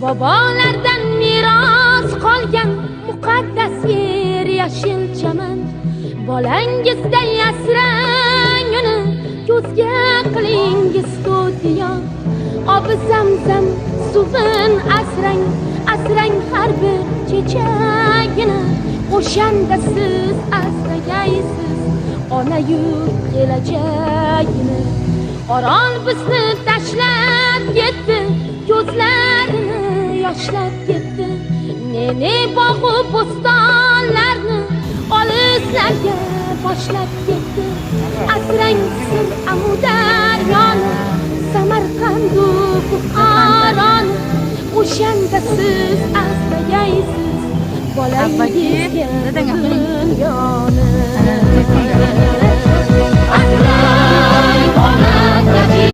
Bobolardan meros qolgan muqaddas yer, yashil chaman. Bolangizday asrang uni, ko'zga qilingiz to'tiyo. Obi zamzam suvin asrang, asrang har bir chechagini. O'shanda siz asragaysiz ona yurt kelajagini. Orol bizni tashlab ketdi, ko'zlarini yoshlab ketdi. Ne bog'u bo'stonlarni olislarga boshlab ketdi. Asrang siz Amu daryoni, Samarqandu Buxoroni. O'shanda siz asragaysiz bolangizga Dadang, dunyoni. Asrang.